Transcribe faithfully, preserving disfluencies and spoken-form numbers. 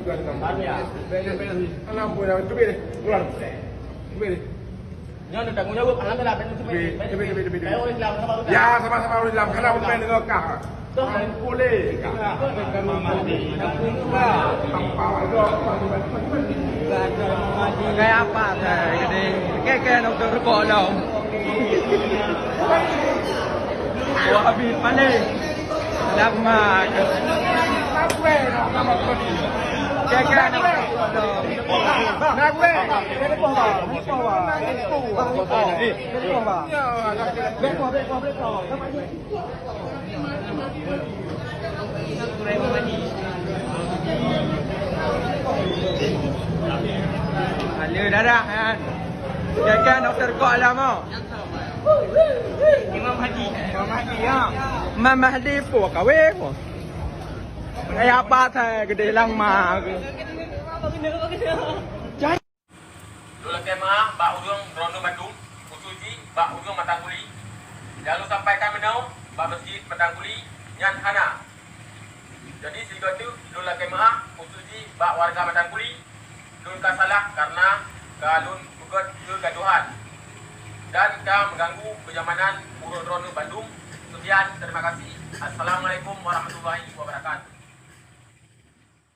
Alah, boleh, teubiet deh. Keluar. Teubiet deh. Nyoe tanggung jawab, alhamdulillah, ben teubiet. Teubiet, teubiet, teubiet, teubiet. Kayak orang Islam, sama orang Islam. Ya, sama-sama orang Islam. Kenapa main dengan kah? Boleh. Kah? Apa? Kayak apa? Jadi, kayak, kayak doktor Kolom. Wah, habis paling. Lama. Kayak, kayak doktor Kolom. Halo, dadah, kan? Ya, kan, doktor Kok Alam, oh? Imam Mahdi. Imam Mahdi, ya. Imam Mahdi, po, kawe, po. Kayak apa, saya gede lang, mah. Lôn lakèe meu'ah bak ureueng droeneuh bandum, khusos jih bak ureueng Matang Kuli. Nyang lôn sampaikan meunoe bak meuseujid Matang Kuli nyan hana. Jadi sigoe teuk lôn lakèe meu'ah khusos jih bak wareuga Matang Kuli, lôn ka salah kareuna ka lôn peugöt keugadohan dan ka meuganggu keunyamanan ureueng droeneuh bandum. Seukian, terima kasih. Assalamualaikum warahmatullahi wabarakatuh.